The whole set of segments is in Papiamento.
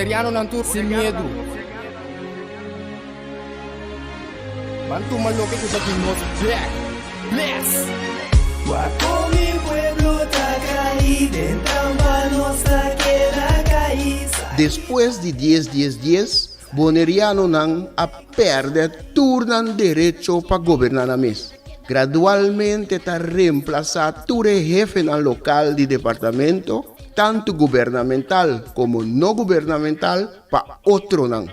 Bonerianonan tur sin miedu. Ban tuma loke ku ta di nos bek. Bless! Wak kon mi pueblo ta kai den trampa nos ta keda kai. Despues di dies dies dies, Bonerianonan a pèrdè tur nan derecho pa goberná nan mes. Gradualmente ta remplasá tur e hefenan lokal di departamento, tantu gubernamental komo no gubernamental, pa otronan.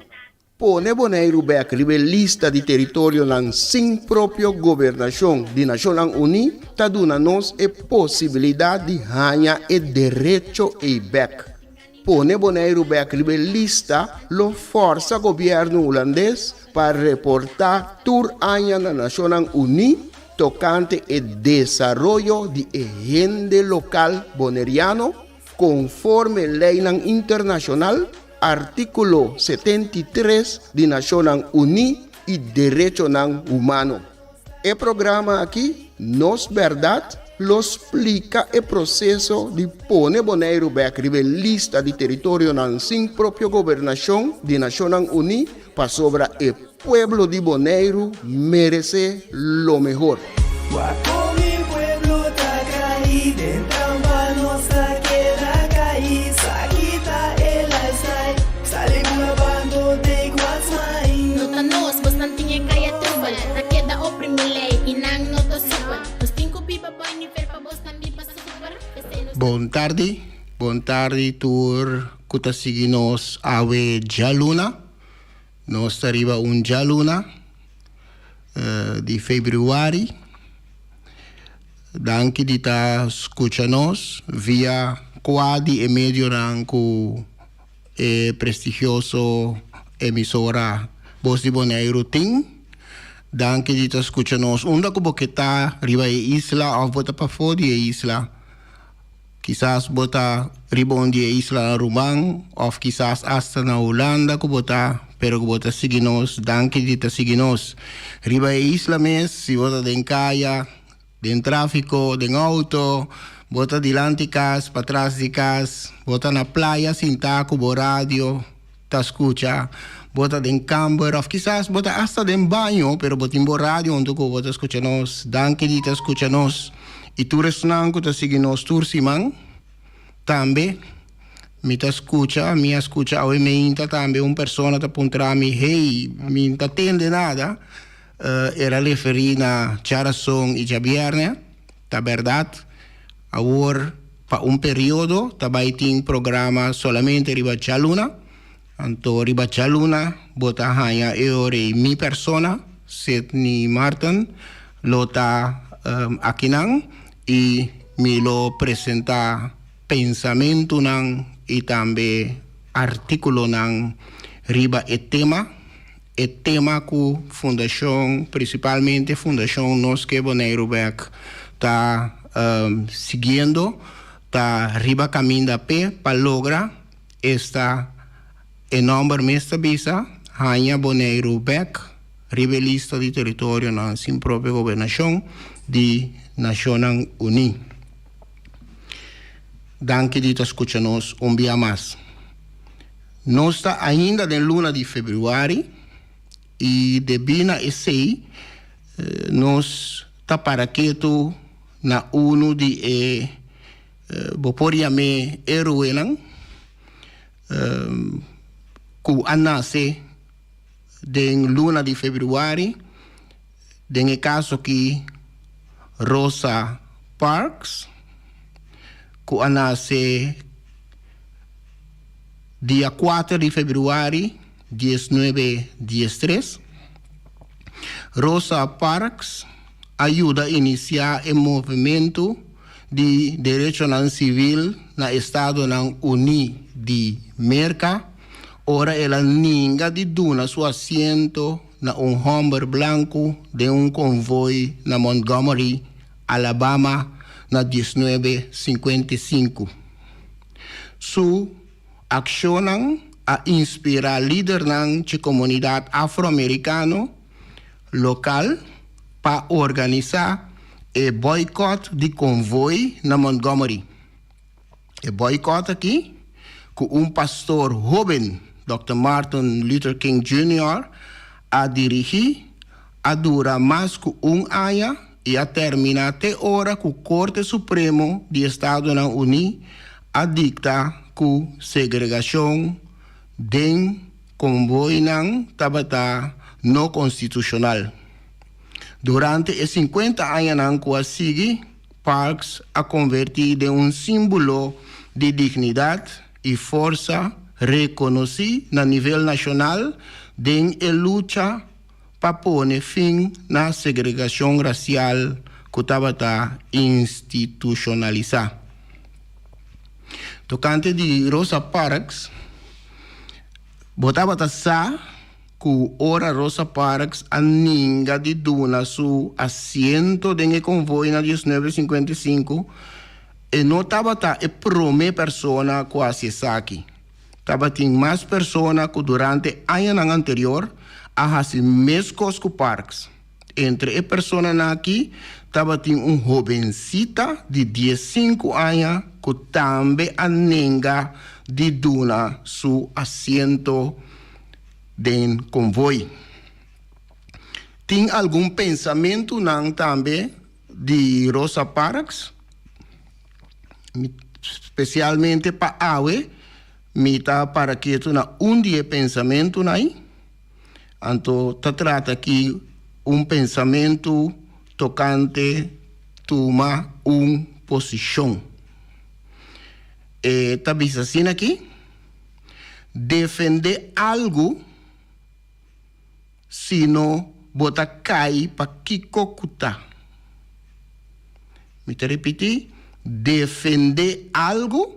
Pone Boneiru bèk riba e lista di teritorionan sin propio gobernashon di Nashonnan Uní ta duna nos e posibilidat di haña e derecho ei bèk. Pone Boneiru bèk riba e lista lo fòrsa gobièrnu hulandes pa reportá tur aña na Nashonnan Uní tokante e desaroyo di e hende lokal boneriano konforme leinan internashonal, artíkulo 73 di Nashonnan Uní i derechonan humano. E programa aki, Nos Bèrdat, lo splika e proseso di pone Boneiru bèk riba e lista di teritorionan sin propio gobernashon di Nashonnan Uní pasobra e pueblo di Boneiru meresé lo mehor. Wak kon mi pueblo ta kai den trampa nos ta keda kai sa kita e lifestyle sali bula bando take what's mine. No ta nos, bosnan tin e kaya trubel Ta keda oprimi lei i nan no ta supel Nos tin ku biba boi nivel pa bosnan biba super P'esei nos ta. Bon tardi, bon tardi tur ku ta sigui nos awe djaluna. Nos ta riba un djaluna di februari. Danki di ta skucha nos via kua di e medionan ku e prestigioso emisora Bos di Boneiru tin. Danki di ta skucha nos unda ku bo ke ta riba e isla òf bo ta pafó di e isla. Kisas bo ta riba un di e islanan ruman òf kisas asta na Hulanda ku bo ta, pero ku bo ta sigui nos. Danki di ta sigui nos. Riba e isla mes, si bo ta den kaya, den tráfiko, den outo, bo ta dilanti kas, patras di kas, bo ta na playa sintá ku bo radio ta skucha, bo ta den kamber òf kisas bo ta asta den baño pero bo tin bo radio huntu ku bo ta skucha nos. Danki di ta skucha nos i tur esnan ku ta sigui nos tur siman. Tambe mi ta skucha, mi a skucha awe meinta tambe un persona ta puntra mi, hey, mi n ta tende nada. El a referí na djarason i djabièrnè. Ta bèrdat, awor pa un periodo ta bai tin programa solamente riba djaluna, anto riba djaluna bo ta haña e ora ei mi persona, Sidney Marten, lo ta akinan i mi lo presentá pensamentunan i tambe artíkulonan riba e tema. E tema ku fundashon, prinsipalmente Fundashon Nos Ke Boneiru Bèk ta siguiendo ta riba kaminda p'e pa logra esta e nòmber mes ta bisa, haña Boneiru bèk riba e lista di teritorionan sin propio gobernashon di Nashonnan Uní. Danki di ta skucha nos un bia mas. Nos ta ainda den luna di februari i debí na esei nos ta para ketu na unu di e bo por yam'é héroenan ku a nase den luna di februari, den e kaso aki Rosa Parks ku a nase Dia kuater di februari diesnuebe diestres, Rosa Parks a yuda inisiá e movementu di derechonan sivil na Estadonan Uní di Merka ora el a ninga di duna su asiento na un hòmber blanku den un konvoi na Montgomery, Alabama na diesnuebe sinkuenta i sinku. Su akshonnan a inspirá lidernan dje komunidat afroamerikano lokal pa organisá e bòikòt di konvoi na Montgomery. E bòikòt aki ku un pastor hóben, Dòkter Martin Luther King Junior, a dirigí, a dura mas ku un aña i a terminá te ora ku Korte Supremo di Estadonan Uní a dikta ku segregashon den konvoinan tabata no konstitushonal. Durante e sinkuenta añanan ku a sigui, Parks a konvertí den un símbolo di dignidat i forsa rekonosí na nivel nashonal den e lucha pa pone fin na segregashon rasial ku tabata institushonalisá. Tokante di Rosa Parks, bo tabata sa ku ora Rosa Parks a ninga di duna su asiento den e konvoi na 1955, e no tabata e promé persona ku a hasi esaki. Tabatin mas persona ku durante añanan anterior a hasi meskos ku Parks. Entre e personanan aki tabatin un hobensita di diesinku aña ku tambe a nenga di duna su asiento den konvoi. Tin algun pensamentunan tambe di Rosa Parks, spesialmente pa awe mi ta para ketu na un di e pensamentunan ei. Anto ta trata aki un pensamentu tokante tuma un posishon. E ta bisa asina aki, Defendé algu sino bo ta kai pa kiko ku ta. Mi ta ripití, defendé algu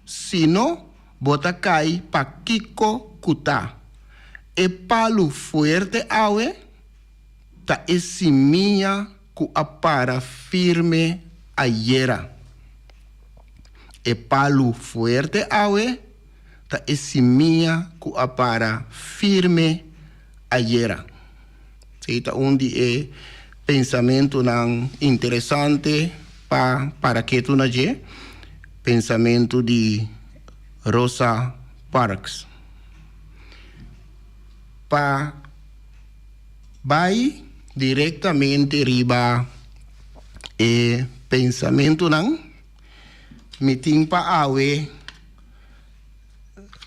Sino bo ta kai pa kiko ku ta. E palu fuerte awe ta e simia ku a para firme ayera. E palu fuerte awe ta e simia ku a para firme ayera. Esei ta un di e pensamentunan interesante pa para ketu na dje, pensamentu di Rosa Parks. Pa bai direktamente riba e pensamentunan, mi tin pa awe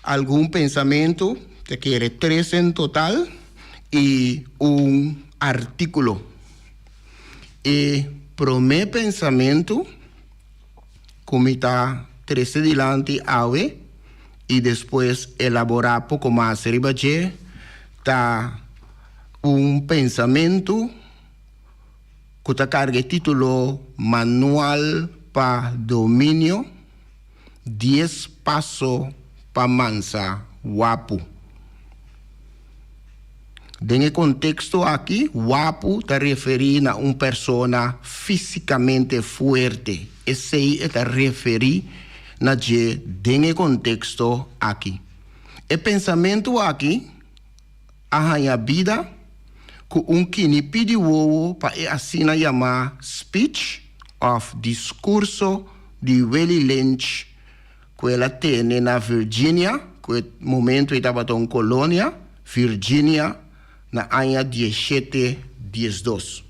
Algun pensamentu, ta kere tres en total, i un artíkulo. E promé pensamentu ku mi ta trese dilanti awe i despues elaborá poko mas riba dje ta un pensamentu ku ta karga e título Manual pa Dominio. Dies paso pa mansa wapu. Den e konteksto aki, wapu ta referí na un persona físikamente fuerte. Esei e ta referí na dje den e konteksto aki. E pensamentu aki a haña bida ku un kini pidi wowo pa e asina yamá speech òf diskurso di Willie Lynch ku el a tene na Virginia, ku e momentu ei tabata un kolonia, Virginia, na aña dieshete diesdos.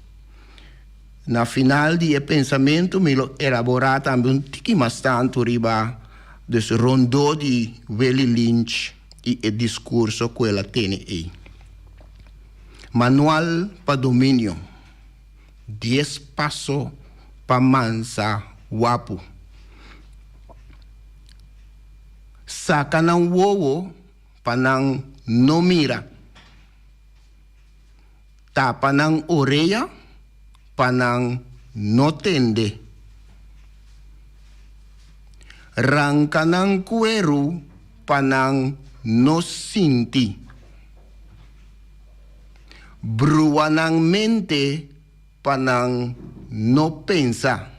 Na final di e pensamentu mi lo elaborá tambe un tiki mas tantu riba dus rondó di Willie Lynch i e diskurso ku el a tene ei. Manual pa dominio. Dies paso pa mansa wapu. Saka nan wowo pa nan no mira. Tapa nan orea pa nan no tende. Ranka nan kueru pa nan no sinti. Brua nan mente pa nan no pensa.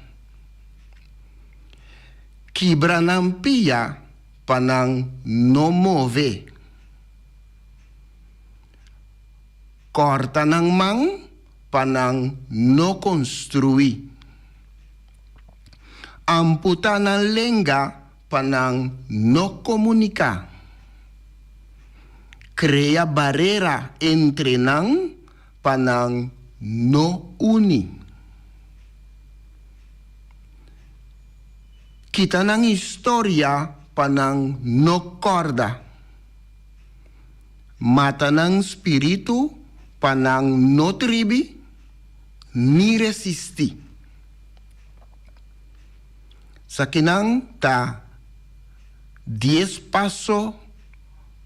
Kibra nan pia pa nan no move. Kòrta nan man pa nan no konstruí. Amputá nan lenga. pa nan no komuniká. Krea barera entre nan pa nan no uni. Kita nan historia pa nan no kòrda. Mata nan spiritu pa nan no tribi ni resistí. Sakinan ta dies paso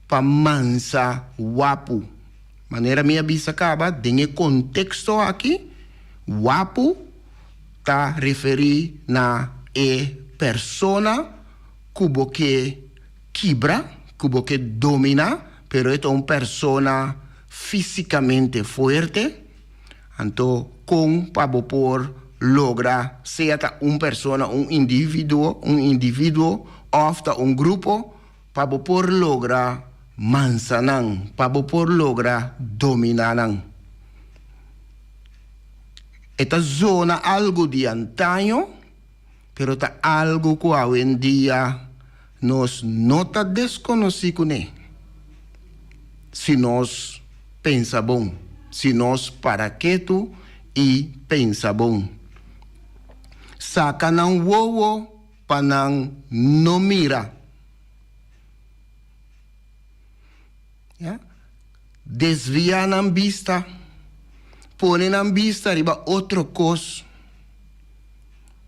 pa mansa wapu. Manera mi a bisa kaba, den e konteksto aki, wapu ta referí na e persona ku bo ke kibra, ku bo ke dominá, pero e ta un persona físikamente fuerte. Anto kon pa bo por logra sea ta un persona, un individuo, un individuo òf ta un grupo, pa bo por logra mansa nan, pa bo por logra dominá nan. E ta zona algu di antaño, pero ta algu ku awendia nos no ta deskonosí kuné. Si nos pensa bon, si nos para ketu i pensa bon. Saka nan wowo pa nan no mira. Ya. Desviá nan bista. Pone nan bista riba otro kos.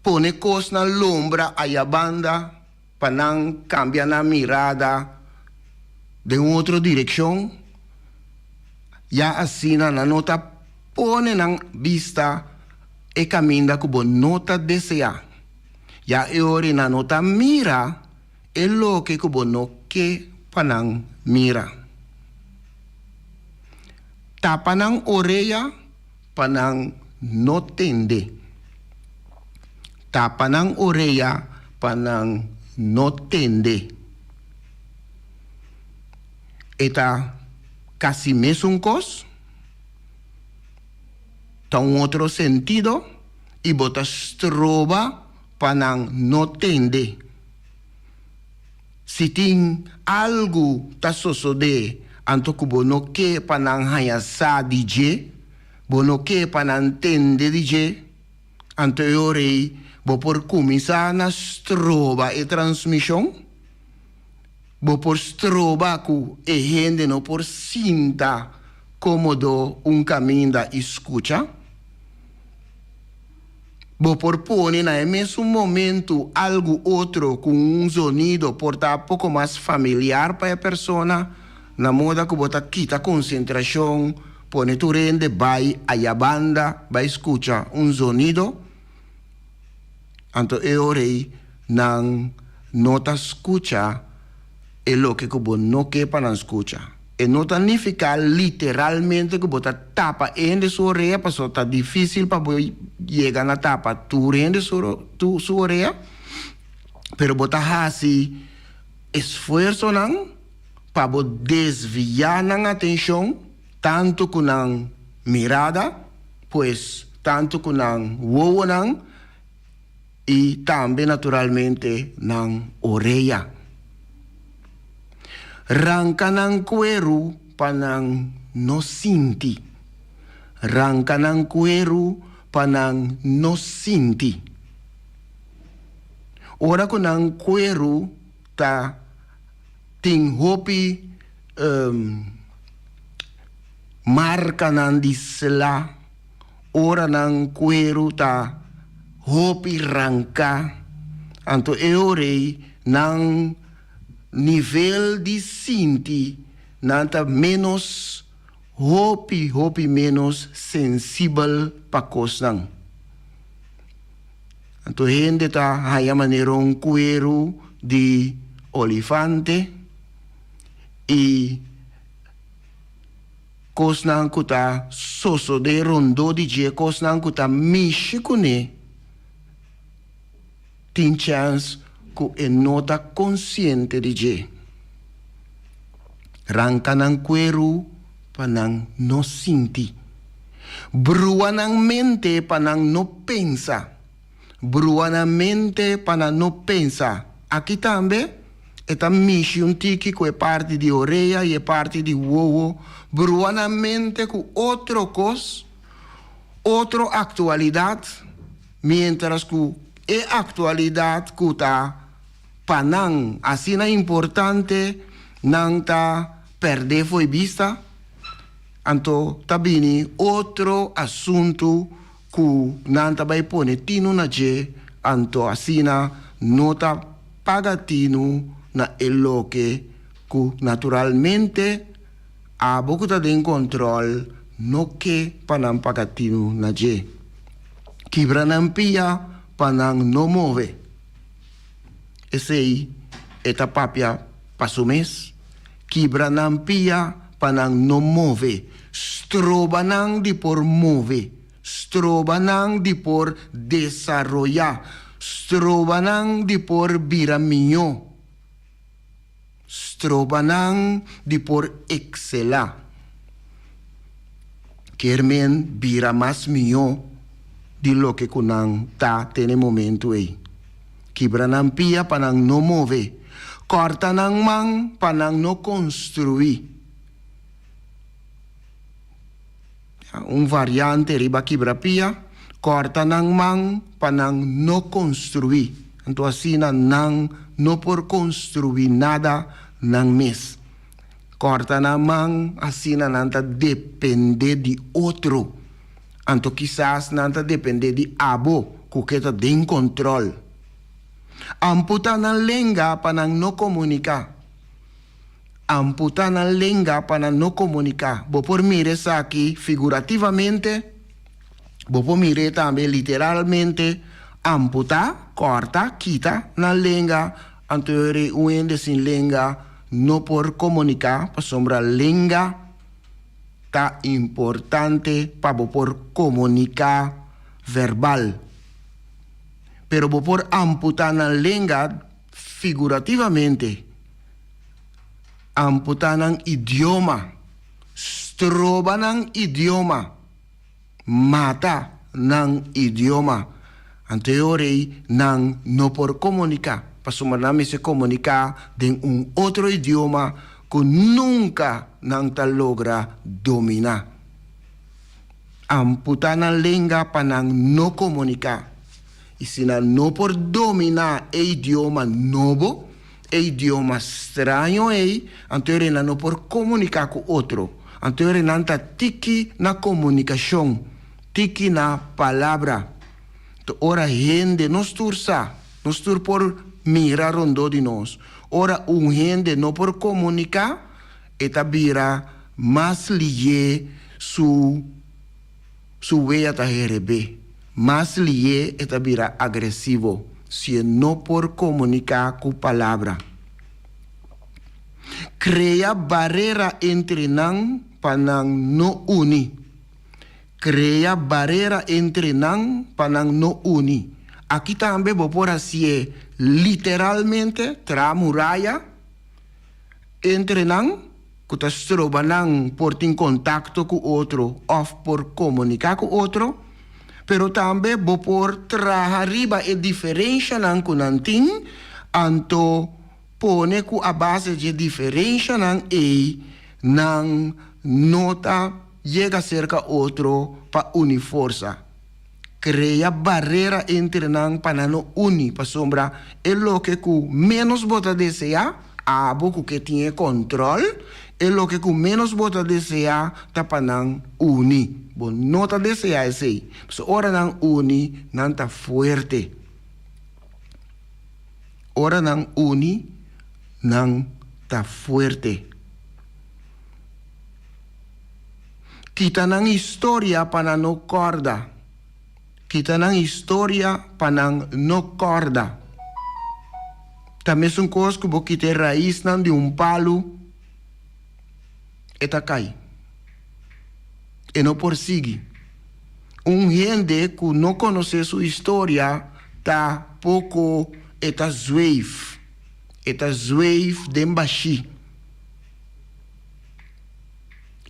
Pone kosnan lombra ayabanda pa nan kambia nan mirada den un otro direkshon. Ya asina nan no ta pone nan bista e kaminda ku bo no ta deseá. Ya e ora nan no ta mira e loke ku bo no ke pa nan mira. Tapa nan orea pa nan no tende. Tapa nan orea pa nan no tende. E ta kasi mesun kos, ta un otro sentido i bo ta stroba pa nan no tende. Si tin algu ta sosodé anto ku bo no ke pa nan haña sa di dje, bo no ke pa nan tende di dje, anto e ora ei bo por kuminsá na stroba e transmishon. Bo por stroba ku e hende no por sinta kómodo un kaminda i skucha. Bo por pone na e mesun momentu algu otro ku un zonido por ta poko mas familiar pa e persona, na moda ku bo ta kita konsentrashon, pone tur hende bai aya banda bai skucha un zonido. Anto e ora ei nan no ta skucha e loke ku bo no ke pa nan skucha. E no ta nifiká literalmente ku bo ta tapa e hende su orea, pasobra ta difísil pa bo yega na tapa tur hende su orea, pero bo ta hasi esfuersonan pa bo desviá nan atenshon tantu ku nan mirada, pues tantu ku nan wowonan, i tambe naturalmente nan orea. Ranka nan kueru pa nan no sinti. Ranka nan kueru pa nan no sinti. Ora ku nan kueru ta tin hopi markanan di sla. Ora nan kueru ta hopi ranká, anto e ora ei nan nivel di sinti nan ta ménos, hopi, hopi ménos sensibel pa kosnan. Anto hende ta haña manera un kueru di olifante i. Kosnan ku ta sosodé rondó di dje, kosnan ku ta mishi kuné, tin chèns ku e no ta konsiente di dje. Ranka nan kueru pa nan no sinti. Brua nan mente pa nan no pensa. Brua nan mente pa nan no pensa. Aki tambe e ta mishi un tiki ku e parti di orea i e parti di wowo, brua nan mente ku otro kos, otro aktualidat, miéntras ku e aktualidat ku ta pa nan asina importante nan ta pèrdè fo'i bista. Anto ta bini otro asuntu ku nan ta bai pone tinu na dje, anto asina no ta paga tinu na e loke ku naturalmente abo ku ta den kontròl no ke pa nan paga tinu na dje. Kibra nan pia pa nan no move. Esei e ta papia pa su mes. Kibra nan pia pa nan no move. Stroba nan di por move. Stroba nan di por desaroyá. Stroba nan di por bira mihó. Stroba nan di por ekselá. Kier men bira mas mihó di loke ku nan ta te n'e momentu ei. Kibra nan pia pa nan no move. Kòrta nan man pa nan no konstruí. Un variante riba kibra pia, kòrta nan man pa nan no konstruí. Anto asina nan no por konstruí nada nan mes. Kòrta nan man, asina nan ta dependé di otro. Anto kisas nan ta dependé di abo ku ke ta den kontròl. Amputá nan lenga pa nan no komuniká. Amputá nan lenga pa nan no komuniká. Bo por mira esaki figurativamente, bo por mir'é tambe literalmente, amputá, kòrta, kita nan lenga, anto e un hende sin lenga no por komuniká pasobra lenga ta importante pa bo por komuniká verbal. Pero bo por amputá nan lenga figurativamente, amputá nan idioma, stroba nan idioma, mata nan idioma. Anto e ora ei nan no por komuniká, pasobra nan mester komuniká den un otro idioma ku nunka nan ta logra dominá. Amputá nan lenga pa nan no komuniká. I si nan no por dominá e idioma nobo, e idioma straño ei, anto e nan no por komuniká ku otro. Anto e nan ta tiki na komunikashon, tiki na palabra. Anto ora hende, nos tur sa, nos tur por mira rondó di nos, ora un hende no por komuniká, e ta bira mas lihé su su wea ta herebé, mas lihé e ta bira agresivo si e no por komuniká ku palabra. Krea barera entre nan pa nan no uni. Krea barera entre nan pa nan no uni. Aki tambe bo por hasié literalmente, traha muraya entre nan ku ta stroba nan por tin kontakto ku otro òf por komuniká ku otro, pero tambe bo por traha riba e diferenshanan ku nan tin, anto pone ku a base dje diferenshanan ei nan no ta yega serka otro pa uni forsa. Krea barera entre nan pa nan no uni, pasobra e loke ku ménos bo ta deseá, abo ku ke tin e kòntròl, e loke ku ménos bo ta deseá ta pa nan uni. Bo no ta deseá esei, pasobra ora nan uni, nan ta fuerte. Ora nan uni, nan ta fuerte. Kita nan historia pa nan no kòrda. Kita nan historia pa nan no kòrda. Ta mesun kos ku bo kita e raisnan di un palu, e ta kai. E no por sigui. Un hende ku no konosé su historia ta poko e ta zweef. E ta zweef den bashí.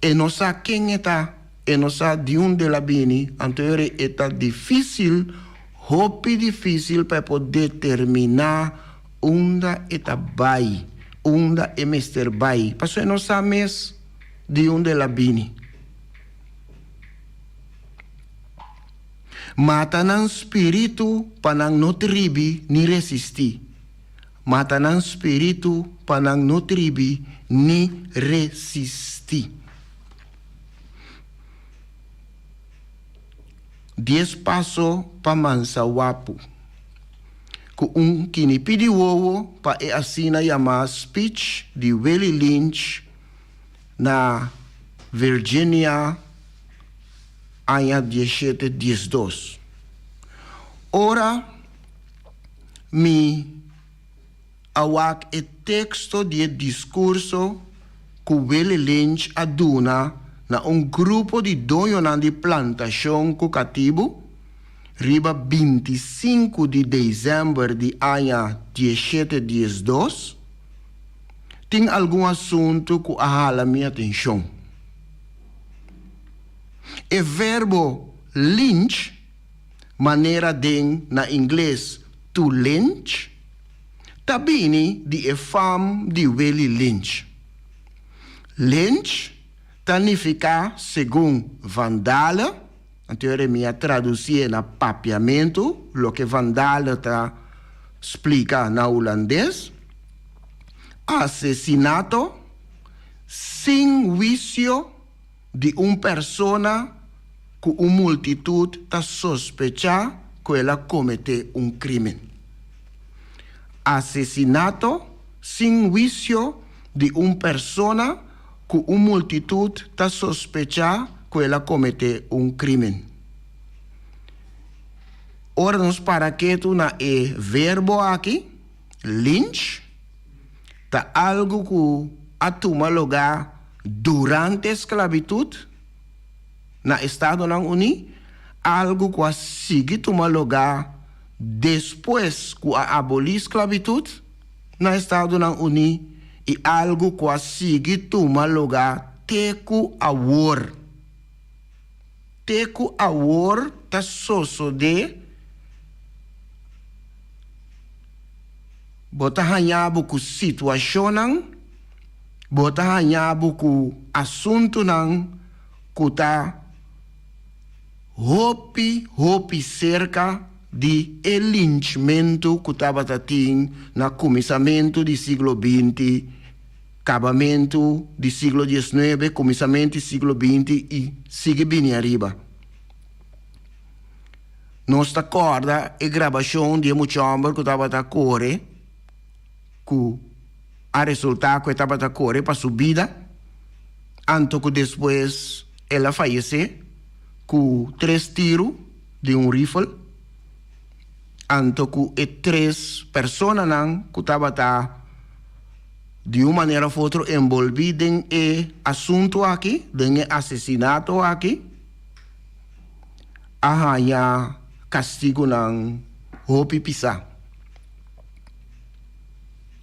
E no sa ken e ta, e no sa di unda el a bini, anto e ora e ta difícil, hopi difícil pa e por determiná Unda e ta bai? Unda e mester bai? Pasobra e no sa mes di unda el a bini. Mata nan spiritu pa nan no tribi ni resistí. Mata nan spiritu pa nan no tribi ni resistí. Dies paso pa mansa wapu. Ku un kinipi di wowo pa e asina yamá speech di Willie Lynch na Virginia aña dieshete diesdos. Ora mi a wak e teksto di e diskurso ku Willie Lynch a duna na un grupo di doñonan di plantashon ku katibu riba bintisinku di desèmber di aña dieshete diesdos, tin algun asuntu ku a hala mi atenshon. E verbo lynch, manera den na ingles to lynch, ta bini di e fam di Willie Lynch. Lynch ta nifiká segun Van Dale, anto e mi a tradusié na papiamentu loke Van Dale ta splika na hulandes, asesinato sin huisio di un persona ku un multitut ta sospechá ku el a kometé un krímen. Asesinato sin huisio di un persona ku un multitut ta sospechá ku el a kometé un krímen. Ora nos para ketu na e verbo aki, lynch, ta algu ku a tuma lugá durante sklabitut na Estadonan Uní, algu ku a sigui tuma lugá despues ku a abolí sklabitut na Estadonan Uní i algu ku a sigui tuma lugá te ku awor. Te ku awor ta sosodé. Bo ta haña bo ku situashonnan, bo ta haña bo ku asuntunan ku ta hopi, hopi serka di e linchmentu ku tabata tin na kuminsamentu di siglo binti, kabamentu di siglo diesnuebe, kuminsamentu di siglo binti i sigui bini ariba. Nos ta kòrda e grabashon di e mucha hòmber ku tabata kore, ku a resultá ku e tabata kore pa su bida, anto ku despues el a fayesé ku tres tiru di un rifel, anto ku e tres personanan ku tabata di un manera òf otro enbolbí den e asuntu aki, den e asesinato aki. A haña kastigunan hopi pisá.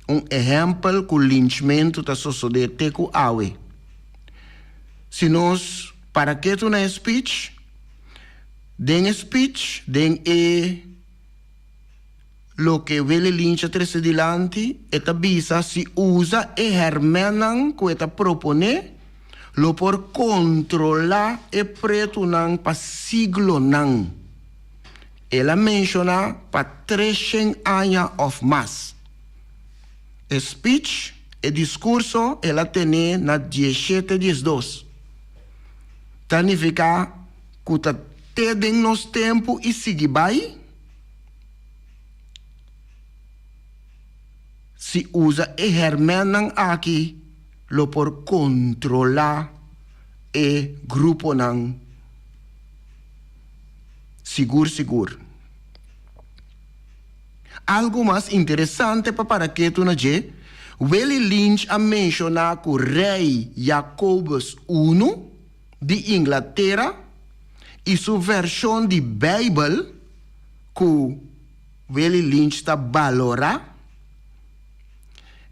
Un ehèmpel ku linchmentu ta sosodé te ku awe. Si nos para ketu na e speech, den e speech, den e loke Willie Lynch a trese dilanti, e ta bisa si usa e hèrmènnan ku e ta proponé, lo por kontrolá e pretunan pa siglonan. El a menshoná pa treshen aña òf mas. E speech, e diskurso, el a ten'é na dieshete diesdos. Ta nifiká ku ta te den nos tempu i sigui bai? Si usa e hèrmènnan aki lo por kontrolá e gruponan sigur sigur. Algu mas interesante pa para ketu na dje, Willie Lynch a menshoná ku Rei Jacobus I di Inglatera i su vershon di Beibel ku Willie Lynch ta balorá.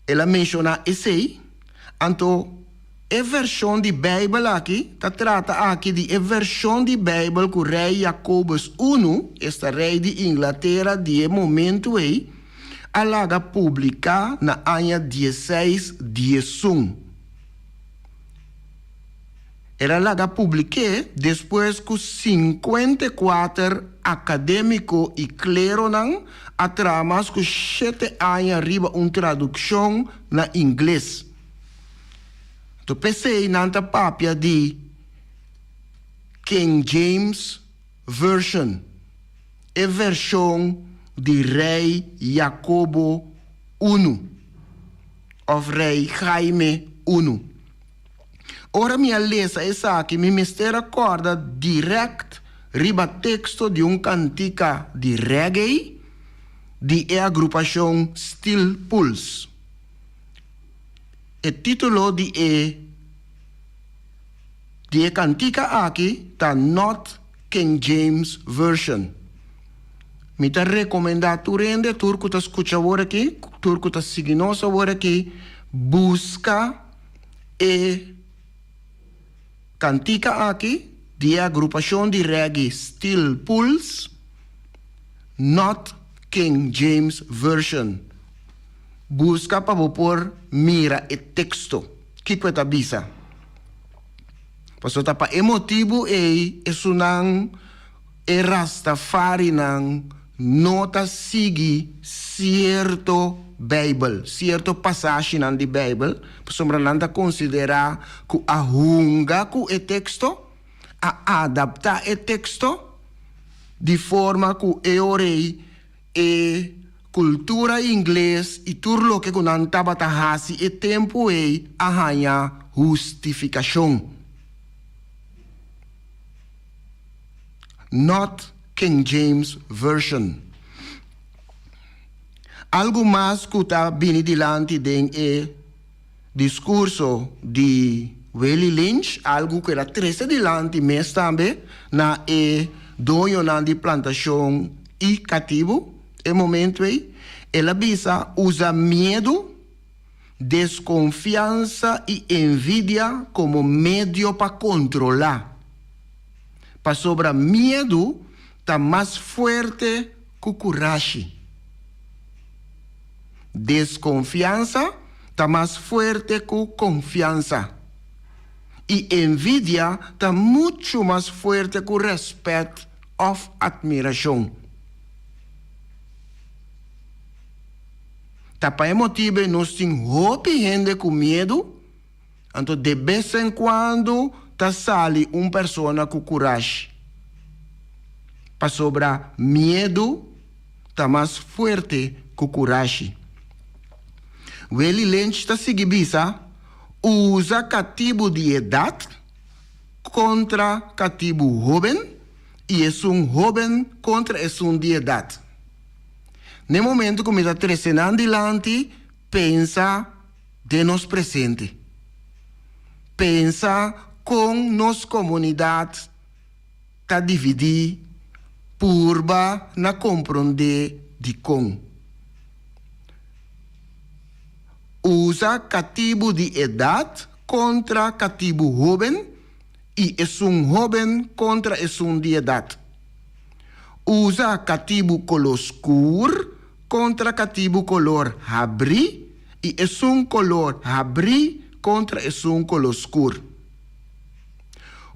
El a menshoná esei. Anto, e vershon di Beibel aki ta trata aki di e vershon di Beibel ku Rei Jacobus I, esta rei di Inglatera di e momentu ei, a laga publiká na aña diesseis diesun. El a laga publik'é despues ku sinkuentekuater akadémiko i kleronan a traha mas ku shete aña riba un tradukshon na ingles. Anto p'esei nan ta papia di King James Version, e vershon di Rei Jakobo Unu òf Rei Jaime Unu. Ora mi a lesa esaki mi mester a kòrda dirèkt riba teksto di un kantika di reggae di e agrupashon Steel Pulse. E título di e di e kantika aki ta Not King James Version. Mi ta rekomendá tur hende, tur ku ta skucha awor aki, tur ku ta sigui nos awor aki, buska E kantika aki di e agrupashon di reggae Steel Pulse, not King James Version. Buska pa bo por mira e teksto, kiko e ta bisa. Pasobra ta pa e motibu ei esunnan e rastafarinan no ta sigui sierto Beibel, sierto pasashinan di Beibel, pasobra nan ta konsiderá ku a hunga ku e teksto, a adaptá e teksto di forma ku e ora ei e kultura ingles i tur loke ku nan tabata hasi e tempu ei a haña hustifikashon. Not King James Version. Algu mas ku ta bini dilanti den e diskurso di Willie Lynch, algu ku el a trese dilanti mes tambe na e doñonan di plantashon i katibu e momentu ei, el a bisa usa miedu, deskonfiansa i envidia komo medio pa kontrolá. Pasobra miedu ta mas fuerte ku kurashi. Deskonfiansa ta mas fuerte ku konfiansa. I envidia ta muchu mas fuerte ku rèspèt òf atmirashon. Ta pa e motibu ei nos tin hopi hende ku miedu. Anto de bes en cuando ta sali un persona cu curashi. Pasobra miedu ta mas fuerte cu curashi. Willie Lynch ta sigui bisa, Usa catibu di edad contra catibu hoben y esun hoben contra esun di edad. N'e momento cu mi ta trece nan dilanti, pensa. Den nos presente. Pensa kon nos komunidat ta dividí, purba na komprondé dikon. Usa katibu di edat kontra katibu hóben i esun hóben kontra esun di edat. Usa katibu koló skur kontra katibu kolor habrí i esun kolor habrí kontra esun koló skur.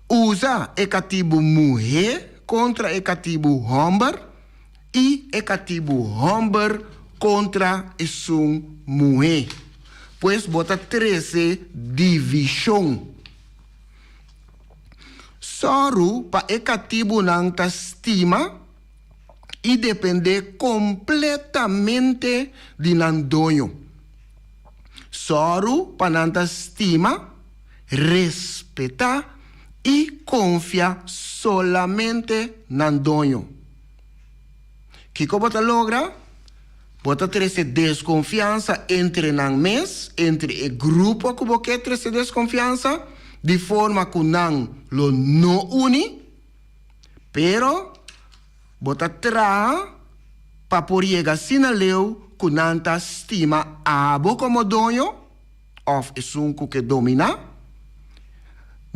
Usa e katibu muhé kontra e katibu hòmber i e katibu hòmber kontra esun muhé. Pues bo ta trese divishon. Sòru pa e katibunan ta stima i dependé kompletamente di nan doño. Sòru pa nan ta stima, respetá i konfia solamente nan doño. Kiko bo ta logra? Bo ta trese deskonfiansa entre nan mes, entre e grupo ku bo ke trese deskonfiansa, di forma ku nan lo no uni. Pero bo ta traha pa por yega asina leu ku nan ta stima abo komo doño òf esun ku ke dominá.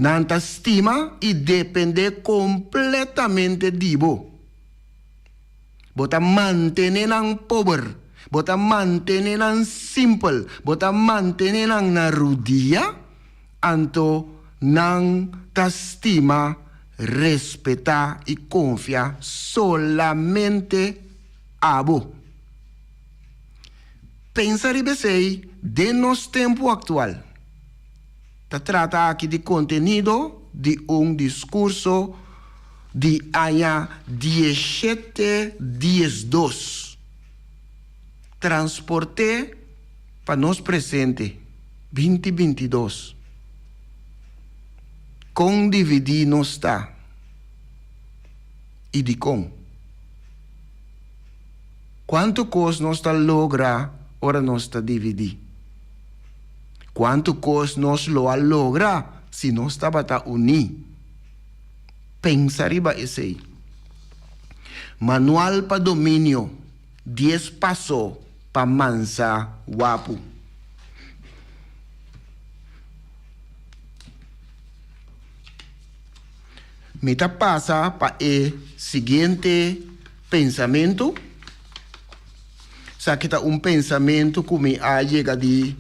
Nan ta stima i dependé kompletamente di bo. Bo ta mantené nan pober. Bo ta mantené nan simpel, bo ta mantené nan na rudia, anto nan ta stima, respetá i konfia solamente abo. Pensa riba esei den nos tempu aktual. Ta trata aki di kontenido di un diskurso di aña dieshete diesdos. Transport'é pa nos presente, binti bintidos. Kon dividí nos ta i dikon? Kuantu kos nos ta logra ora nos ta dividí? Kuantu kos nos lo a logra si nos tabata uní? Pensa riba esei. Manual pa Dominio, Dies Paso pa Mansa Wapu. Mi ta pasa pa e siguiente pensamentu. Esaki ta un pensamentu ku mi a yega di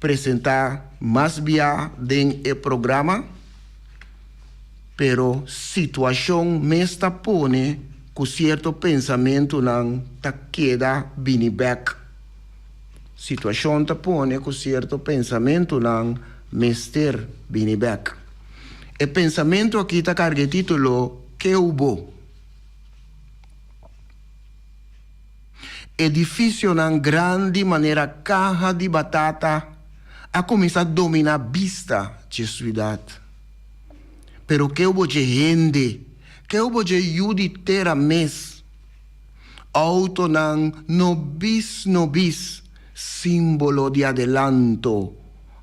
presentá mas bia den e programa, pero situashon mes ta pone ku sierto pensamentunan ta keda bini bèk. Situashon ta pone ku sierto pensamentunan mester bini bèk. E pensamentu aki ta karga e título Ke hubo? Edificionan grandi manera caha di batata a cuminsa domina bista dje ciudad. Pero ke hubo dje hende? Ke hubo dje yu di tera mes? Autonan nobis nobis, simbolo di adelanto,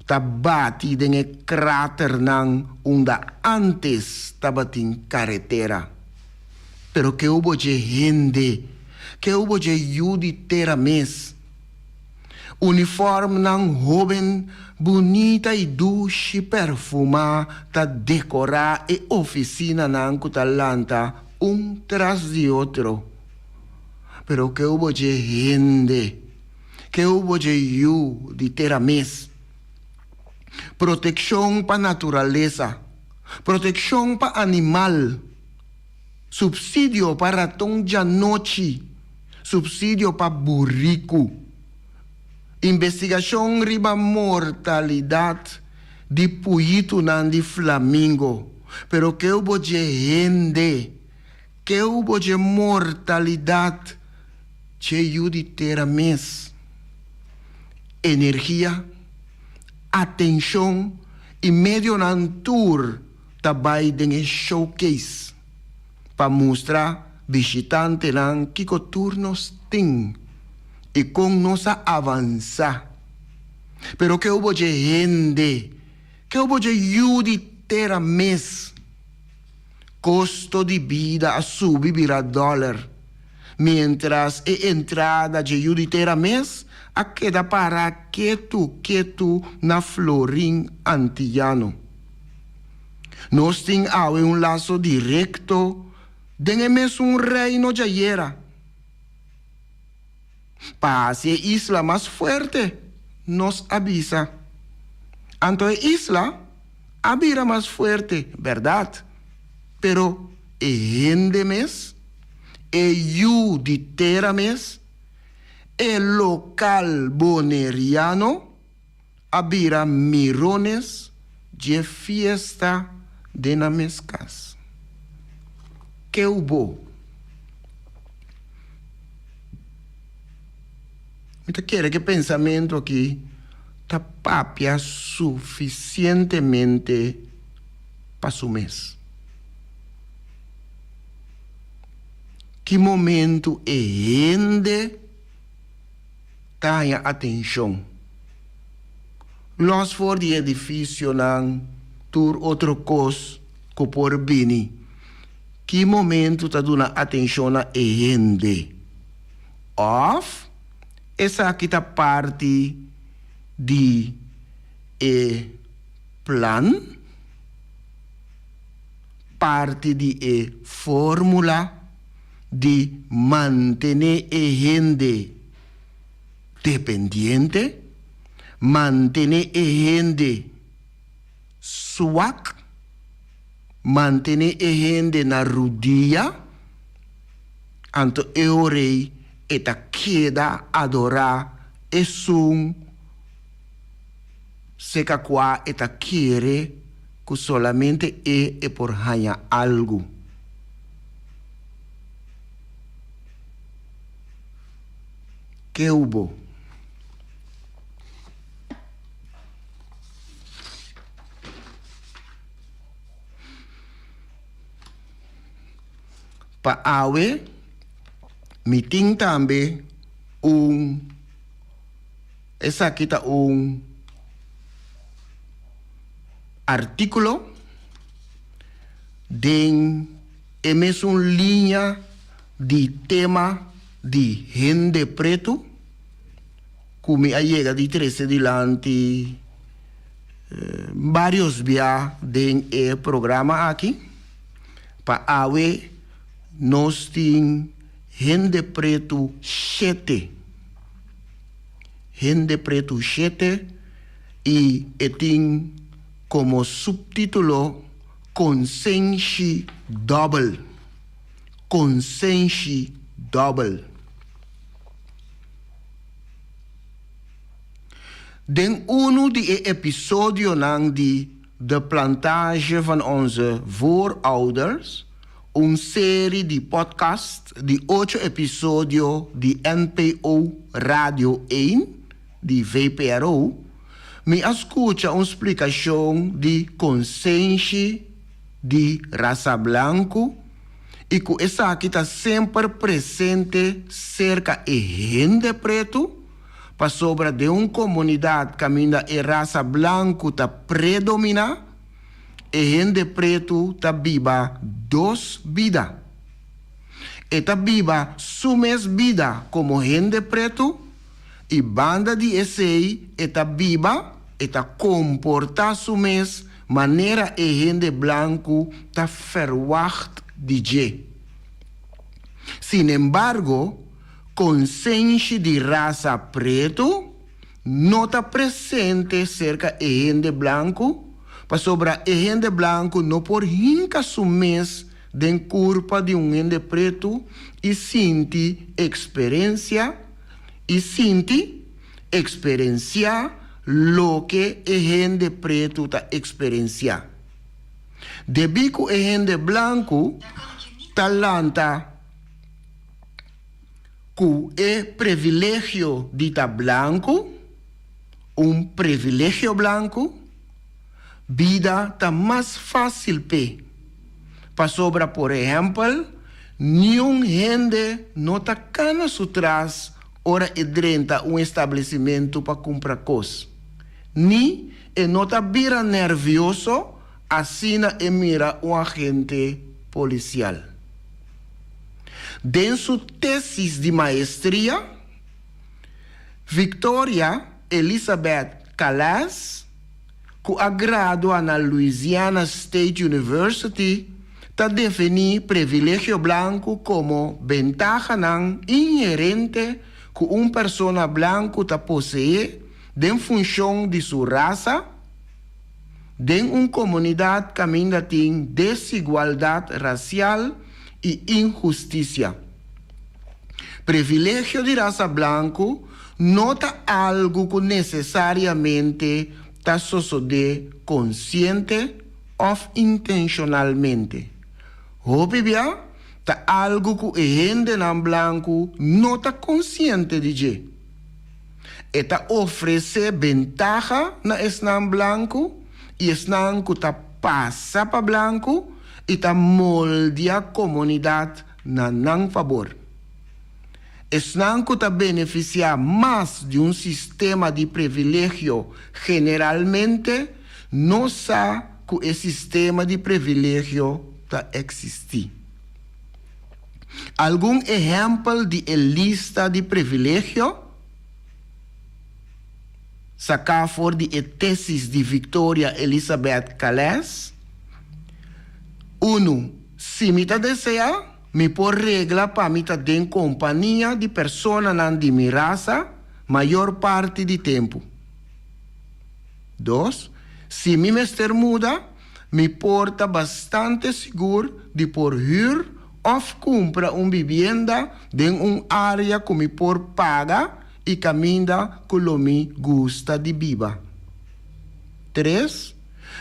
ta bati den e kraternan unda antes tabatin caretera. Pero ke hubo dje hende? Ke hubo dje yu di tera mes? Uniformnan hoben, bunita i dushi perfumá ta dekorá e ofisinanan ku ta lanta un tras di otro. Pero ke hubo dje hende? Ke hubo dje yu di tera mes? Protekshon pa naturalesa, protekshon pa animal. Supsidio pa raton djanochi, supsidio pa buriku. Investigashon riba mortalidat di puyitunan di flamingo. Pero keu bo dje hende, keu bo dje mortalidat dje yu di tera mes. Energia, atenshon i medionan tur. ta bai den e showcase pa mustra bishitantenan kiko tur nos tin i kon nos a avansá. Pero ke hubo dje hende, ke hubo dje yu di tera mes? Kosto di bida a subi bira dòler, miéntras e entrada dje yu di tera mes a keda para ketu ketu na florin antiyano. Nos tin awe un laso direkto den e mesun Reino djayera. Pa hasi e isla mas fuerte, nos a bisa. Anto e isla a bira mas fuerte, bèrdat, pero e hende mes, e yu di tera mes, e lokal boneriano, a bira mirones dje fiesta den nan mes kas. Keu bo? Mi ta kere ku e pensamentu aki ta papia sufisientemente pa su mes. Ki momentu e hende ta haña atenshon. Lòs for di edifisionan, tur otro kos ku por bini. Ki momentu ta duna atenshon na e hende? Òf esaki ta parti di e plan, parti di e fórmula? di mantené e hende dependiente, mantené e hende swak, mantené e hende na rudia, anto e ora ei e ta keda adorá esun seka kua e ta kere ku solamente e e por haña algu. Ke hubo? Pa awe mi tin tambe un, esaki ta un artíkulo den e mesun liña di tema di hende pretu ku mi a yega di trese dilanti Varios bia den e programa aki pa awe nos tin hende pretu shete. Hende pretu shete y e tin como subtitulo Konsenshi Dòbel. Konsenshi Dòbel. Den unu di e episodionan di De Plantage van Onze Voorouders, un seri di podcast di ocho episodio di NPO Radio één di VPRO, mi a skucha un splikashon di konsenshi di rasa blanku i ku esaki ta semper presente serka e hende pretu, pasobra den un komunidat kaminda e rasa blanku ta predominá, e hende pretu ta biba dos bida. E ta biba su mes bida komo hende pretu i banda di esei e ta biba, e ta komportá su mes manera e hende blanku ta ferwagt di dje. Sinembargo, Konsenshi di rasa pretu no ta presente serka e hende blanku pasobra e hende blanku no por hinka su mes den kurpa di un hende pretu i sinti eksperensia i sinti, eksperensiá, loke e hende pretu ta eksperensiá. Debí ku e hende blanku ta lanta. Ku e previlegio di ta blanku, un previlegio blanku, bida ta mas fásil p'e. Pasobra por ehèmpel, niun hende no ta kana su tras ora e drenta un establesimentu pa kumpra kos, ni e no ta bira nèrvioso asina e mira un agente polisial. Den su tesis di maestria, Victoria Elizabeth Calais, ku a gradua na Louisiana State University, ta definí previlegio blanku komo bentahanan inherente ku un persona blanku ta poseé den funshon di su rasa, Den un komunidat kaminda tin desigualdat rasial i inhustisia, privilegio di rasa blanku no ta algu ku nesesariamente ta sosodé konsiente òf intenshonalmente. Hopi bia ta algu ku e hendenan blanku no ta konsiente di dje. E ta ofresé bentaha na esnan blanku i esnan ku ta pasa pa blanku i ta moldia komunidat na nan fabor. Esnan ku ta benefisiá mas di un sistema di previlegio generalmente no sa ku e sistema di previlegio ta eksistí. Algun ehèmpel di e lista di privilegio, saká for di e tesis di Victoria Elizabeth Calais, Unu, Si mi ta deseá, Mi por regla pa mi ta den kompania di personanan di mi rasa mayor parti di tempu. Dos, Si mi mester muda, mi por ta bastante sigur di por hür òf kumpra un bibienda den un área ku mi por paga i kaminda ku lo mi gusta di biba. Tres,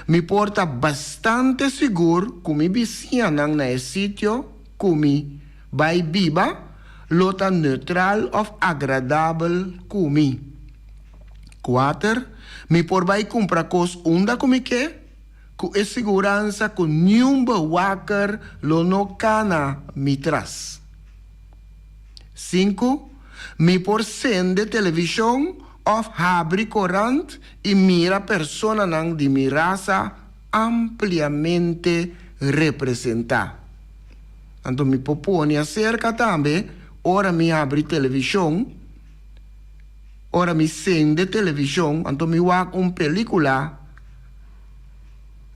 Mi por ta bastante sigur ku mi bisiñanan na e sitio ku mi bai biba lo ta neutral òf agradabel ku mi. Kuater, Mi por bai kumpra kos unda ku mi ke, ku e siguransa ku niun bewaker lo no kana mi tras. Sinku, Mi por sende televishon òf habri korant i mira personanan di mi rasa ampliamente representá. Anto mi por pone aserka tambe ora mi habri televishon, ora mi sende televishon, anto mi wak un pelíkula,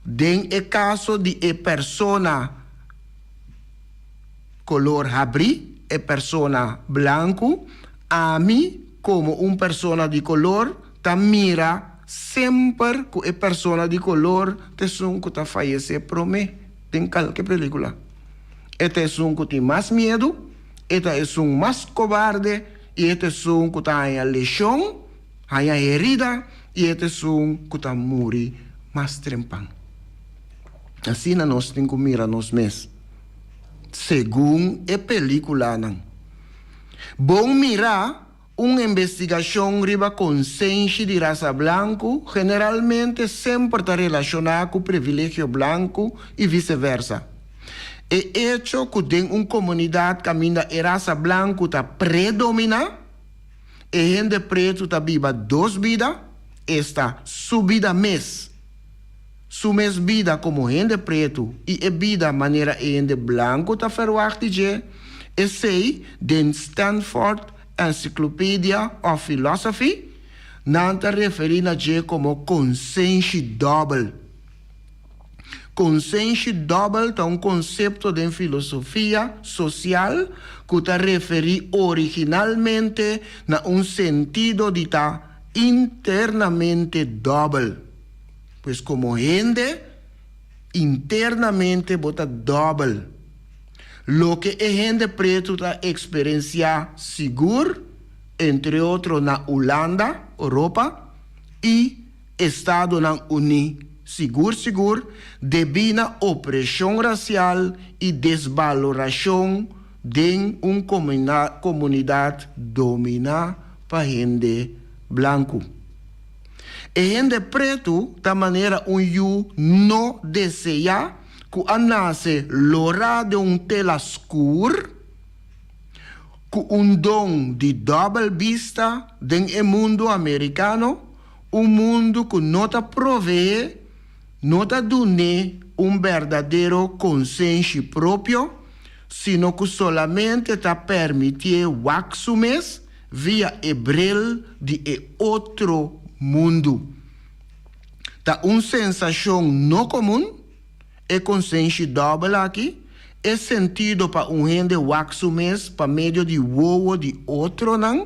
den e kaso di e persona Color habrí, e persona blancu, ami como un persona di color ta mira semper cu e persona di color ta esun cu ta fayece prome den calke pelicula. E ta esun cu tin mas miedu, e ta esun mas cobarde y e ta esun cu ta haña lesion, haña herida y e ta esun cu ta muri mas trempan. Asina nos tin cu mira nos mes. Segun e pelíkulanan. Bon mirá, un investigashon riba konsenshi di rasa blanku generalmente semper ta relashoná ku privilegio blanku i viseversa. E echo ku den un komunidat kaminda e rasa blanku ta predominá, e hende pretu ta biba dos bida, esta su bida mes. Su mes bida komo hende pretu i e bida manera e hende blanku ta ferwagt di dje, esei den Stanford Encyclopedia of Philosophy nan ta referí na dje komo konsenshi dòbel. Konsenshi dòbel ta un konsepto den filosofia sosial ku ta referí originalmente na un sentido di ta internamente dòbel. Pues komo hende, internamente bo ta dòbel. Loke e hende pretu ta eksperensiá sigur, entre otro na Ulanda, Oropa, i Estadonan Uní sigur sigur, debí na opreshon rasial i desbalorashon den un komunidat dominá pa hende blanku. E hende pretu ta manera un yu no deseá ku a nase lorá den un tela skur, ku un don di dòbel bista den e mundu amerikano, un mundu ku no ta proveé, no ta dun'é un berdadero konsenshi propio, sino ku solamente ta permitié wak su mes via e bril di e otro mundu. Ta un sensashon no komun, e konsenshi dòbel aki, e sentido pa un hende wak su mes pa medio di wowo di otronan,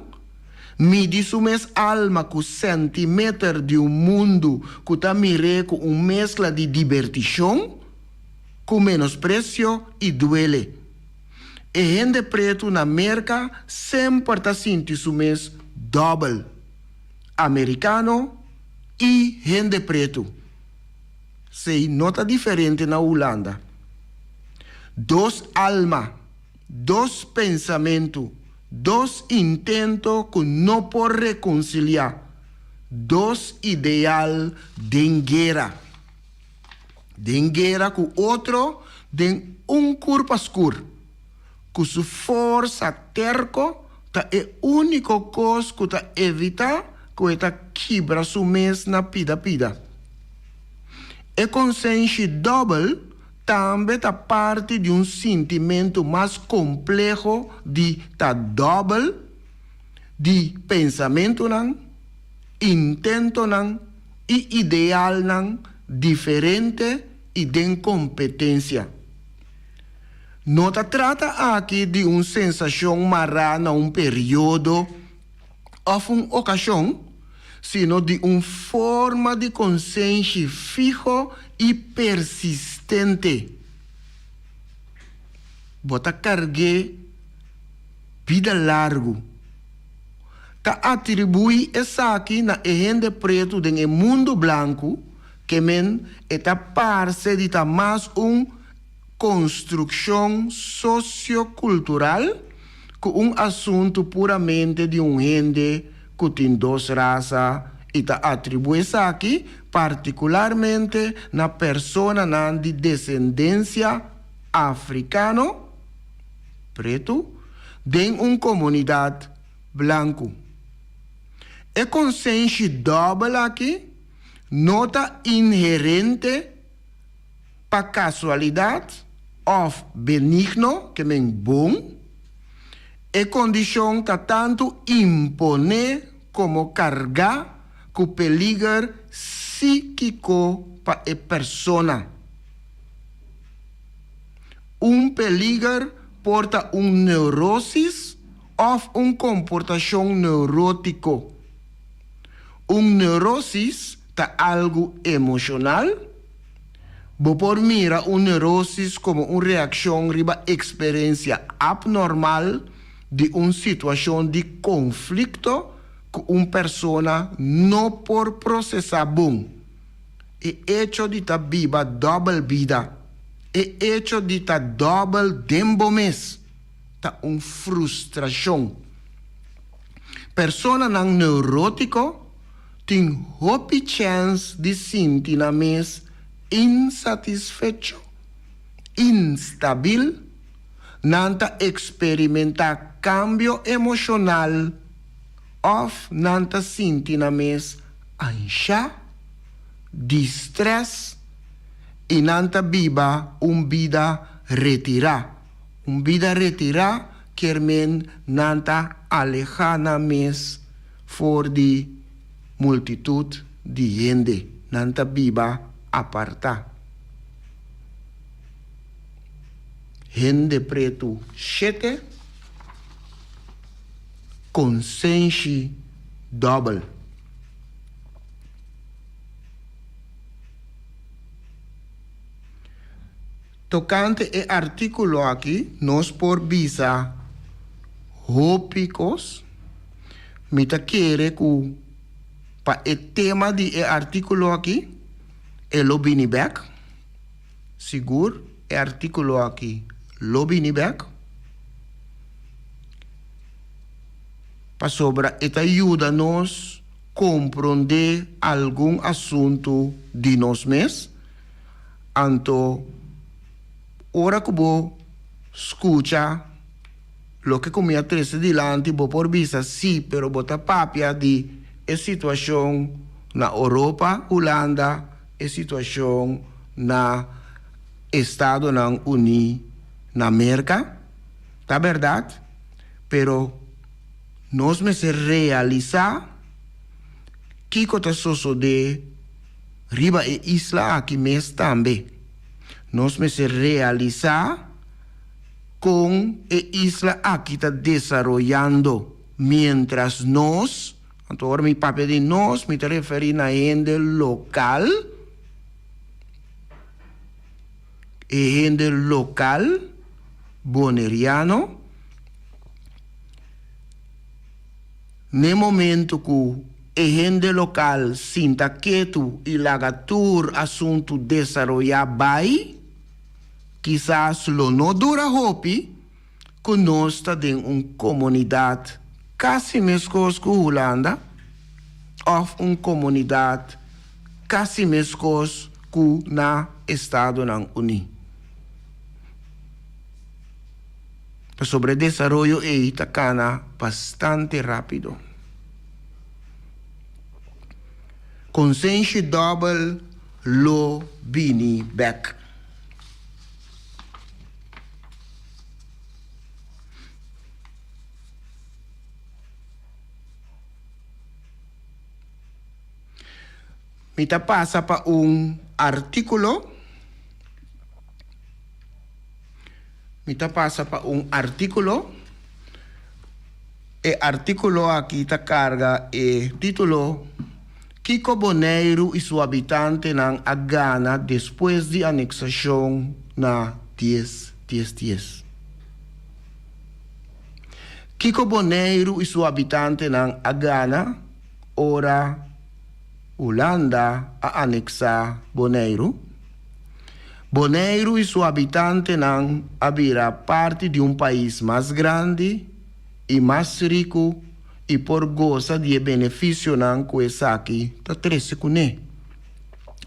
midi su mes alma ku sèntimeter di un mundu ku ta mir'é ku un meskla di dibertishon, ku menospresio i duele. E hende pretu na Merka semper ta sinti su mes dòbel, amerikano i hende pretu. Sei no ta diferente na Hulanda. Dos alma, dos pensamentu, dos intento ku no por rekonsiliá, dos ideal den guera. Den guera ku otro den un kurpa skur, ku su forsa terko ta e úniko kos ku ta evitá ku e ta kibra su mes na pida pida. E konsenshi dòbel tambe ta parti di un sintimentu mas kompleho di ta dòbel di pensamentunan, intentonan i idealnan diferente i den kompetensia. No ta trata aki di un sensashon mará na un periodo òf un okashon, sino di un forma di konsenshi fiho i persistente. Bo ta karg'é bida largu. Ta atribuí esaki na e hende pretu den e mundu blanku, ke men e ta parse di ta mas un konstrukshon sosiokultural ku un asuntu puramente di un hende ku tin dos rasa i ta atribuí esaki partikularmente na personanan di desendensia afrikano, pretu, den un komunidat blanku. E konsenshi dòbel aki no ta inherente pa kasualidat òf benigno, ke men bon, e kondishon ta tantu imponé komo kargá ku peliger síkiko pa e persona. Un peliger por ta un neurosis òf un komportashon neurótiko. Un neurosis ta algu emoshonal. Bo por mira un neurosis komo un reakshon riba eksperensia apnormal di un situashon di konflikto ku un persona no por prosesá bon. E echo di ta biba dòbel bida, e echo di ta dòbel den bo mes, ta un frustrashon. Personanan neurótiko tin hopi chèns di sinti nan mes insatisfecho, instabil, nan ta eksperimentá kambio emoshonal òf nan ta sinti nan mes anshá, di strès i nan ta biba un bida retirá. Un bida retirá kier men nan ta alehá nan mes for di multitut di hende, nan ta biba apartá. Hende pretu shete, konsenshi dòbel. Tokante e artíkulo aki nos por bisa hopi kos. Mi ta kere ku pa e tema di e artíkulo aki e lo bini bèk. Sigur e artíkulo aki lo bini bèk. Pasobra e ta yuda nos komprondé algun asuntu di nos mes. Anto ora ku bo skucha loke ku mi a trese dilanti bo por bisa sí, pero bo ta papia di e situashon na Oropa, Hulanda, e situashon na Estadonan Uní na Merka. Ta bèrdat, pero nos mester realisá kiko ta sosodé riba e isla aki mes tambe. Nos mester realisá kon e isla aki ta desaroyando miéntras nos, anto ora mi papia di nos mi ta referí na hende lokal, e hende lokal boneriano, N'e momento ku e hende lokal sinta ketu i laga tur asuntu desaroyá bai, kisas lo no dura hopi ku nos ta den un komunidat kasi meskos ku Hulanda òf un komunidat kasi meskos ku na Estadonan Uní. Pasobra e desaroyo ei ta kana bastante rápido. Konsenshi dòbel lo bini bèk. Mi ta pasa pa un artíkulo. Mi ta pasa pa un artíkulo. E artíkulo aki ta karga e título Kiko Boneiru i su habitantenan a gana despues di aneksashon na dies dies dies. Kiko Boneiru i su habitantenan a gana ora Hulanda a aneksá Boneiru? Boneiru i su habitantenan a bira parti di un pais mas grandi i mas riku i por gosa di e benefisionan ku esaki ta trese kuné.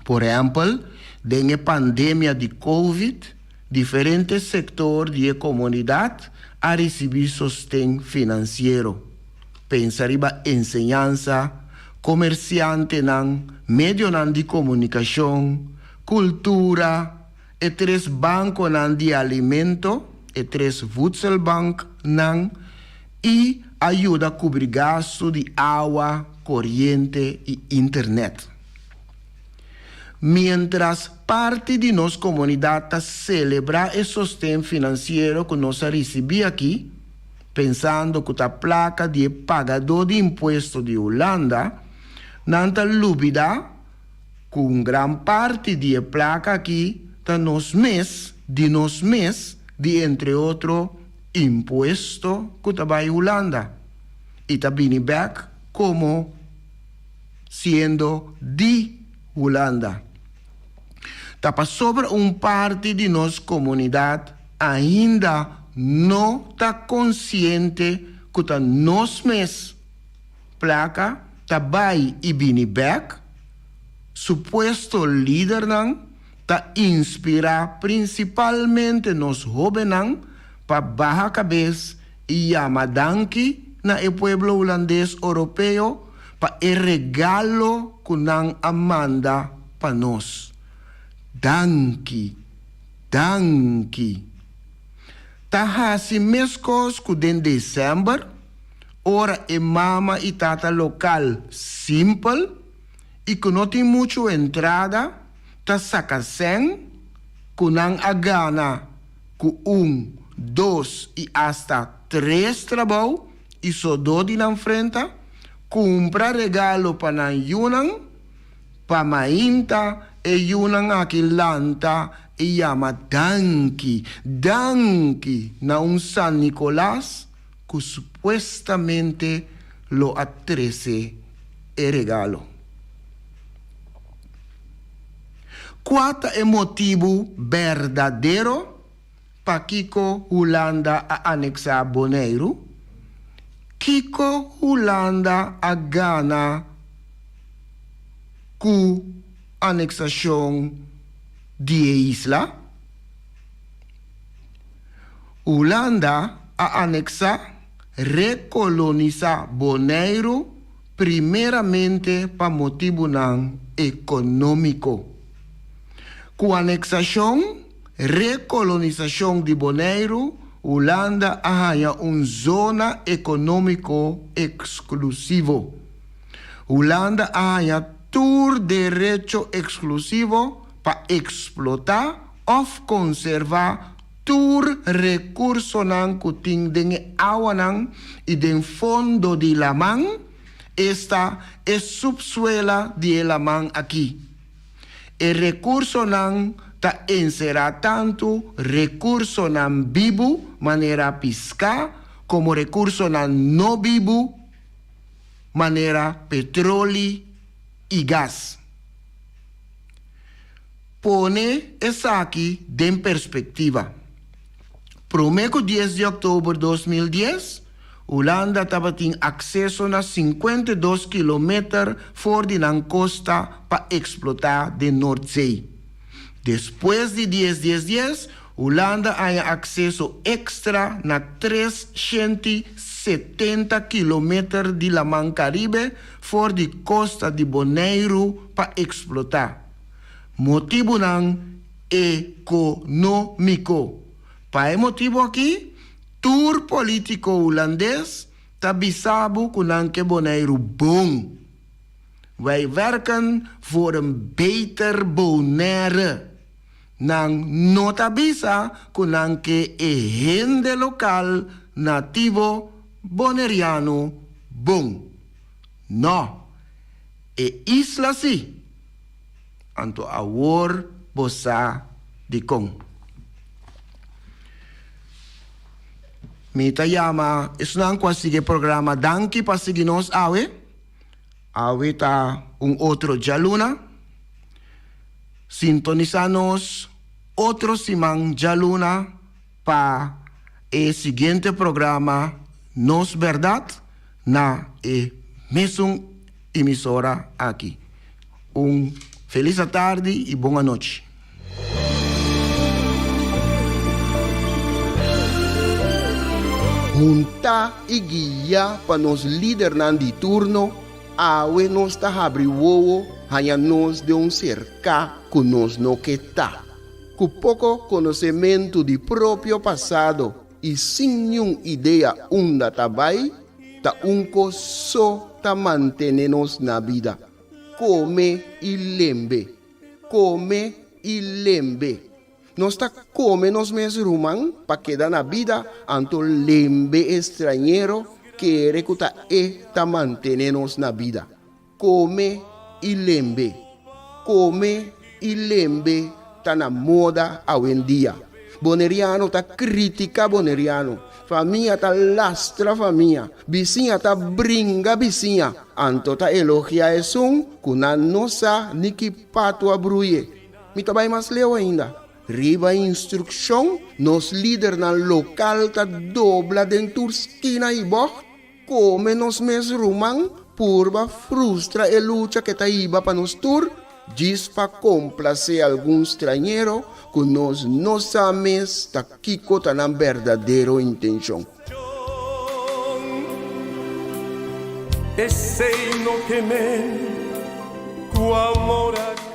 Por ehèmpel, den e pandemia di Covid, diferente sektor di e komunidat a risibí sosten finansiero. Pensa riba enseñansa, komersiantenan, medionan di komunikashon, kultura, e tres bankonan di alimento, e tres voedselbanknan, i a yuda kubri gastu di awa, koriente i internet. Miéntras parti di nos komunidat ta selebrá e sosten finansiero ku nos a risibí aki, pensando ku ta plaka di e pagadó di impuesto di Hulanda, nan ta lubidá ku un gran parti di e plaka aki ta nos mes, di nos mes, di entre otro impuesto ku ta bai Hulanda i ta bini bèk komo siendo di Hulanda. Ta pasobra un parti di nos komunidat ainda no ta konsiente ku ta nos mes plaka ta bai i bini bèk, supuesto lidernan ta inspirá prinsipalmente nos hóbennan pa baha kabes i yama danki na e pueblo hulandes oropeo pa e regalo ku nan a manda pa nos. Danki! Danki! Ta hasi meskos ku den desèmber, ora e mama i tata lokal simpel i ku no tin muchu entrada ta saka sèn ku nan a gana ku un, dos i asta tres trabou i sodó di nan frenta, kumpra regalo pa nan yunan, pa mainta e yunan aki lanta i yama danki, danki na un San Nikolas ku supuestamente lo a trese e regalo. Kua ta e motibu berdadero pakiko Hulanda a aneksá Boneiru? Kiko Hulanda a gana ku aneksashon di e isla? Hulanda a aneksá, rekolonisá Boneiru primeramente pa motibunan ekonómiko. Ku aneksashon, rekolonisashon di Boneiru, Hulanda a haña un zona ekonómiko eksklusivo. Hulanda a haña tur derecho eksklusivo pa eksplotá òf konservá Tur rekursonan ku tin den e awanan i den fondo di laman, esta e supsuela di e laman akí. E rekursonan ta enserá tantu rekursonan bibu manera piská komo rekursonan no bibu manera petroli i gas. Pone esaki den perspektiva. Promé ku dies di òktober 2010, Hulanda tabatin akseso na 52 kilometer for di nan kosta pa eksplotá den Noordzee. Despues di dies dies dies, Hulanda haña akseso ekstra na 370 kilometer di Laman Karibe for di kosta di Boneiru pa eksplotá. Motibunan ekonómiko. Pa e motibu akí, tur polítiko hulandes ta bisa bo ku nan ke Boneiru bon. Wij werken voor een beter Bonaire. Nan no ta bisa ku nan ke e hende lokal nativo boneriano bon. No, e isla si. Anto awor bo sa dikon. Mi ta yama esnan ku a sigui e programa danki pa sigui nos awe. Awe ta un otro djaluna. Sintonisá nos otro siman djaluna pa e siguiente programa Nos Bèrdat na e mesun emisora aki. Un felis atardi i bon anochi. Huntá i guiá pa nos lidernan di turno, awe nos ta habri wowo haña nos den un serká ku nos no ke ta. Ku poko konosementu di propio pasado i sin niun idea unda ta bai, ta un kos so ta mantené nos na bida, kome i lembe. Kome i lembe. Nos ta kome nos mes ruman pa keda na bida, anto lembe e strañero kere ku ta e ta mantené nos na bida. Kome i lembe. Kome i lembe ta na moda awendia. Boneriano ta kritika boneriano. Famia ta lastra famia. Bisiña ta bringa bisiña. Anto ta elogia esun ku nan no sa ni ki patu a bruye. Mi ta bai mas leu ainda. Riba instrukshon, nos lidernan lokal ta dobla den tur skina i bògt, kome nos mes ruman, purba frustra e lucha ke ta hiba pa nos tur, djis pa komplasé algun strañero ku nos no sa mes ta kiko ta nan berdadero intenshon. Esei no ke men ku amor a.